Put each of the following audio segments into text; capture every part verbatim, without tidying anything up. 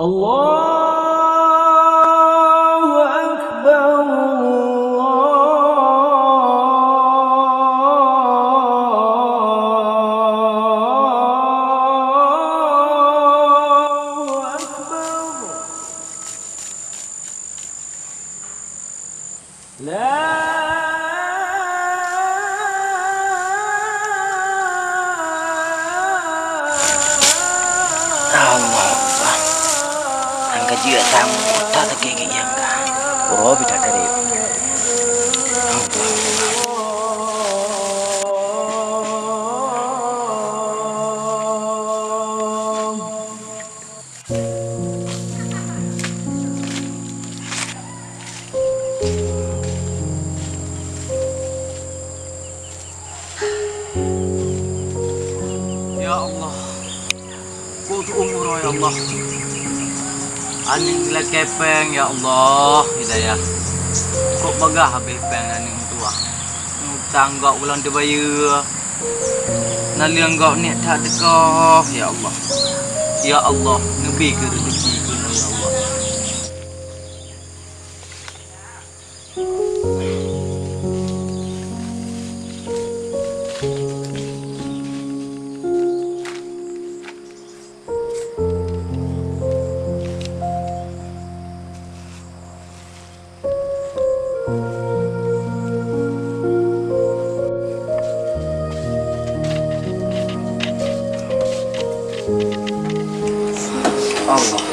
Allahu Akbar, Allahu Akbar. La Allah, Allah. Nyang ka jeuet sang, utak teuke geuh nyang ka. Uroe bit that dari. Allah, Allah. Ya Allah, kok tu'ueng uroe, ya Allah. Aneuk lakée péng, ya Allah, hidayah. Kok bagaih habéh péng aneuk meutuwah. Utang gob ulôn teubayeue. Naleueng gob niet that teukoh, ya Allah. Ya Allah, neubi keu reuzeki keunoe, ya Allah. Allah.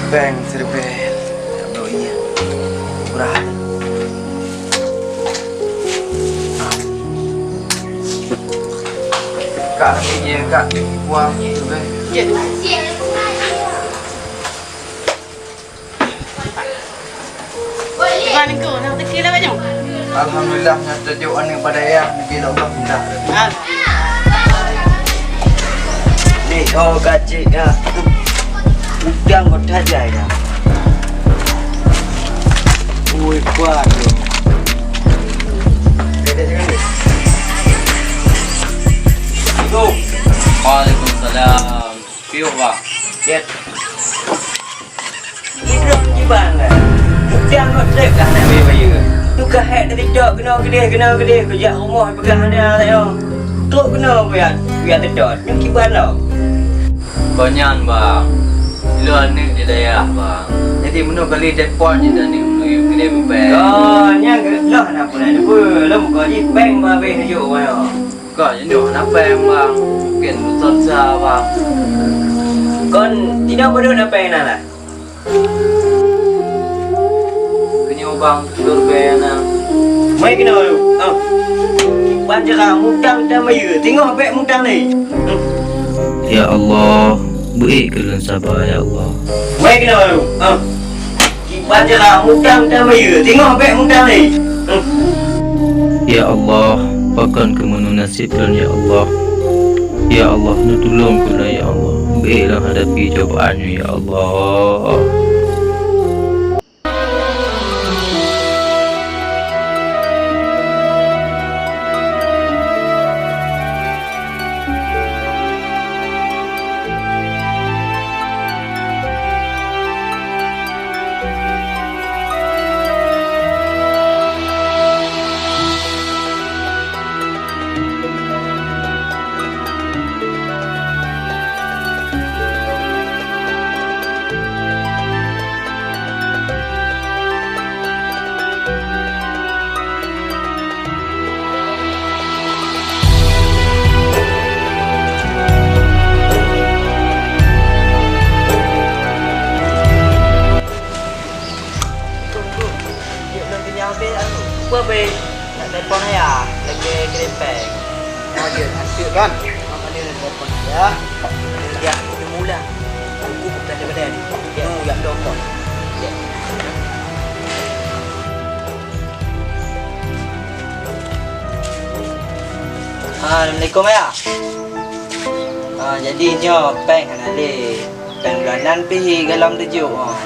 Péng siribèe. Murah. Kak, ambil je, Kak. Buang je, Bang. Alhamdulillah, nyan tajok aneuk bak dayah, neubi lé Allah mudah. Ni, oh, kacik, ya. Udang kau tajai, ya. Ui, kuat, yo. Assalamualaikum. Waalaikumsalam. Piôh, Bang. Cit. Idroh kiban lah. Mutiang kau trép dah nak bayeue. Tu ka hék tadi cok keunoe keudeh, keunoe keudeh. Kujak rumoh peugah hana tayong. Trok keunoe kujak, kujak teudot. Nyoe kiban tau. Kon nyan, Bang. Ilôn aneuk di dayah, Bang. Jadi, meunoe kali depot jih aneuk meunuyueb keudeh bubée. Oh, nyan keuh loh na pun ada pun. Lom kau jih péng babeh nunjuk manoe. Ka jinoe hana péng, Bang. Mungken susah-susah, Bang. Kon jinoe padum na péng na lah? Keunyoe, Bang, tutur bée na. Mai keunoe, ah. Ban cara mutang dan bayeue, teungoh bék mutang lé. Hmm. Ya Allah, beuék keu lôn saba, ya Allah. Mai keunoe, ah. Kiban cara mutang dan bayeue, teungoh bék mutang lé. Hmm. Ya Allah, pakon keumeunyoe naseb lôn, ya Allah. Ya Allah, neutulông keu lôn, ya Allah. Beuék lôn hadapi cobaan nyoe, ya Allah. Tunggu, dia belum kenyang habis, aku. Apa, Bang? Nak telepon ayah, lagi kirim peng. Oh, dia nasib kan? Mak mana nak telepon ayah? Dia jemu lah. Aku bukan daripada ni. Dia nak telepon. Dia. Assalamualaikum, Ayah. Ah, jadi nyoe péng hana lé. Péng bulanan pih golom tujok, oh.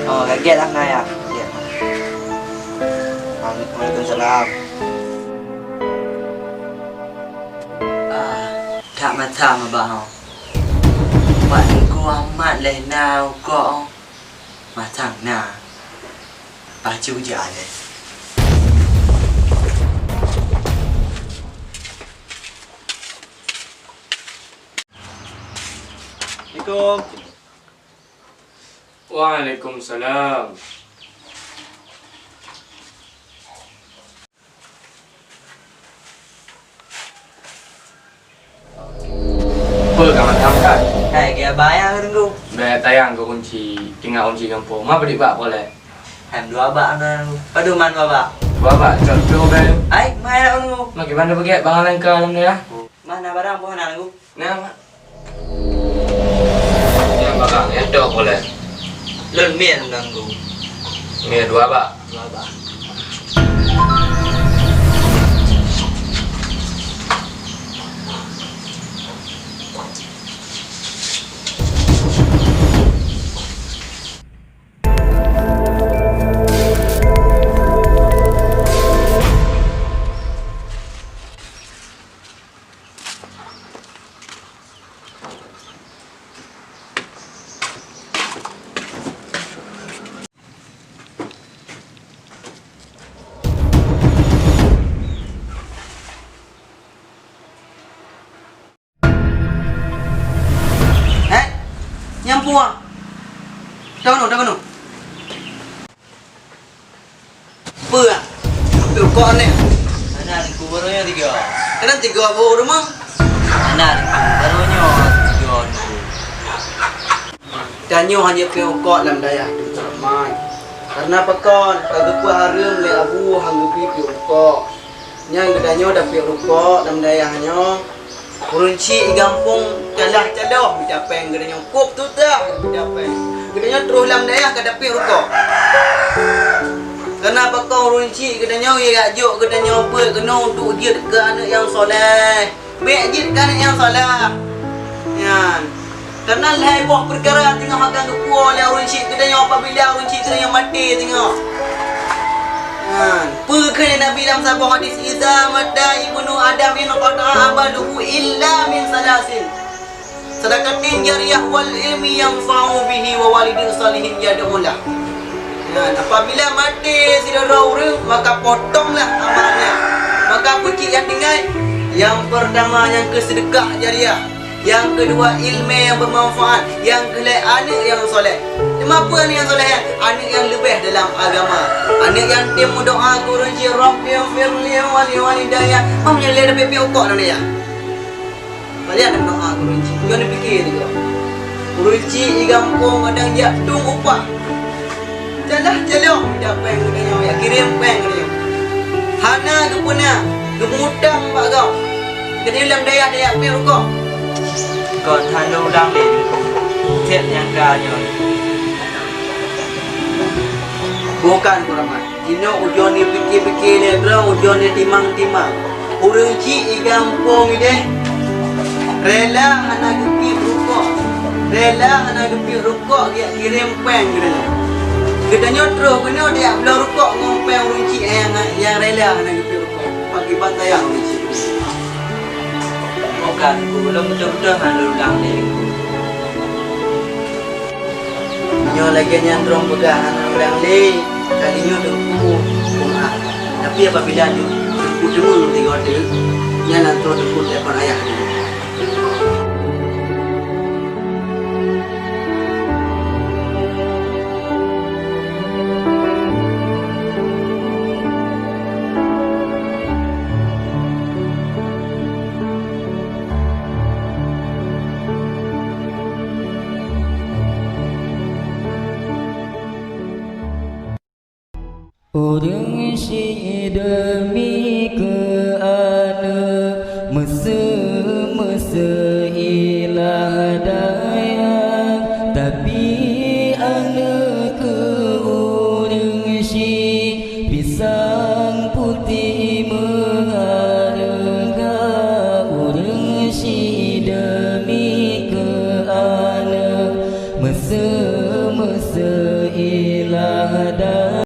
Oh, ka gét lah, Ayah. Gét. Waalaikumsalam. Ah, Tak mata mabah. Wak Teungku Ahmad leh na ukok. Matang na. Pacu jak leh. Assalamualaikum. Waalaikumsalam. Peue ka mantong, Kak? Hai, keu abah nyang Teungku. Bèk tayang keu kunci, tinggai kunci gampông. Ma padit bak poleh? Hai, dua bak na Teungku. Padum man dua bak? Dua bak, cok dua bak. Hai, ma ya Teungku. Ma kiban na beugèt barang langka lam dayah? Ma na barang boh na Teungku. Na, Mak. Nyang barang, nyang dok boleh. Lôn miet Teungku. Miet dua bak. Dua bak. Eh, nyang puang. Dah keunoe, dah keunoe. Peue? Peue kok neh? Hana Teungku, baroe nyoe tiga. Kadang tiga boh rumoh. Hana Teungku, baroe nyoe tiga Teungku. Tanyoe hana piep rukok lam dayah Teungku Rahmat. Karena pakon, ka geupeuhareuem lé Abu han geubi piep rukok. Nyan geutanyoe tapiep rukok lam dayah nyoe. Ureueng chik i gampông calah-caloh mita péng geutanyoe, kôb tutah mita péng. Geutanyoe troh lam dayah ka tapiep rukok. Karena pakon ureueng chik geutanyoe geujak jok geutanyoe beuet keunoe untuk jeuet keu aneuk nyang soleh. Bèk jeuet keu aneuk nyang salah. Nyan. Karena lhèe boh peukara teungoh akan geupuwoe lé ureueng chik geutanyoe apabila ureueng chik geutanyoe maté teungoh. Nyan. Peue kheun Nabi lam saboh hadis, "Idza mata ibnu Adam inqata'a amaluhu illa min salasin." Sadaqatin jariyah wal ilmi yanfa'u bihi wa walidin shalihin yad'u lah. Nyan, apabila maté sidroe ureueng, maka potonglah amalnya. Maka peue cit nyang tinggai? Nyang peurtama nyang keu seudeukah jariyah, nyang keudua ileumèe nyang beumanfaat, nyang keulhèe aneuk nyang soleh. Teuma peue aneuk nyang soleh nyan? Aneuk nyang leubeh dalam agama. Aneuk nyang tem meudoa keu ureueng chik, "Rabbighfirli wa liwalidayya." Meunyoe lé leubeh piôh kok nyan ya. Pajan meudoa keu ureueng chik. Nyoe neupiké teuh. Ureueng chik i gampông kadang jak tueng upah. Calah-caloh jak péng geutanyoe, jak kirém péng geutanyoe. Hana geupeuna, geumutang bak gob. Geutanyoe lam dayah-dayah piep rukok. Kon hana ulang lé Teungku. Sép nyang ka nyoe. Bukan, Teungku Rahmat. Jinoe ujoe neupiké-piké lé droe, ujoe neutimang-timang. Ureueng chik i gampông idéh rela hana geupiep rukok. Rela hana geupiep rukok, geujak kirém péng geutanyoe. Geutanyoe troh keunoe geujak bloe rukok ngon péng ureueng chik nyang, nyang rela hana geupiep rukok. Pakriban sayang ureueng chik. Bukan, Teungku, lôn beutôi-beutôi hana lôn ulang lé, Teungku. Meunyoe lagèe nyan droe peugah hana ulang lé, kali nyoe Teungku peumaaf. Tapi apabila Teungku deungoe tiga teuk, nyan atoe Teungku telepon ayah Teungku. Ureueng sidemi keu